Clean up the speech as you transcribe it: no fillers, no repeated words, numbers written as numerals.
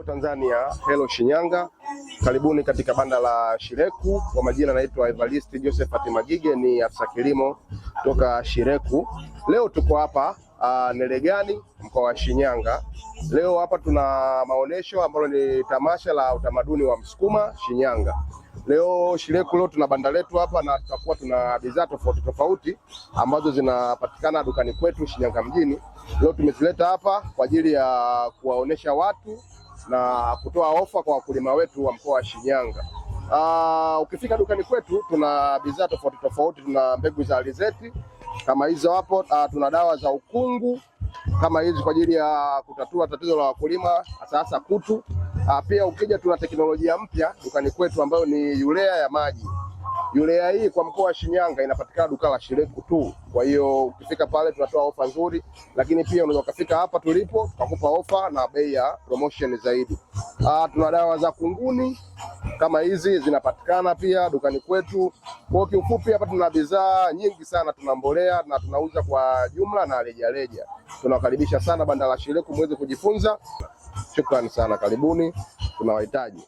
Tanzania, hello Shinyanga, karibuni katika banda la Shireku. Kwa majina naitwa Evarist Josephat Magige, ni afisa kilimo toka Shireku. Leo tuko hapa Nelegani, mkoa wa Shinyanga. Leo hapa tuna maonesho ambalo ni tamasha la utamaduni wa Msukuma Shinyanga. Leo Shireku, leo tuna banda letu hapa na tutakuwa tuna bidhaa tofauti tofauti ambazo zinapatikana dukani kwetu Shinyanga mjini. Leo tumezileta hapa kwa ajili ya kuwaonesha watu na kutoa ofa kwa wakulima wetu wa mkoa wa Shinyanga. Ukifika dukani kwetu tuna bidhaa tofauti tofauti, tuna mbegu za alizeti kama hizo hapo. Tuna dawa za ukungu kama hizi kwa ajili ya kutatua tatizo la wakulima hasa hasa kutu. Pia ukija tuna teknolojia mpya dukani kwetu ambayo ni urea ya maji. Urea hii kwa mkoa wa Shinyanga inapatikana duka la Shireku tu. Kwa hiyo ukifika pale tunatoa ofa nzuri, lakini pia unaweza ukafika hapa tulipo tukakupa ofa na bei ya promotion zaidi. Tuna dawa za kunguni kama hizi zinapatikana pia dukani kwetu. Kwa kiufupi, hapa tuna bidhaa nyingi sana, tuna mbolea na tunauza kwa jumla na rejareja. Tunawakaribisha sana banda la Shireku muweze kujifunza. Shukrani sana, karibuni, tunawahitaji.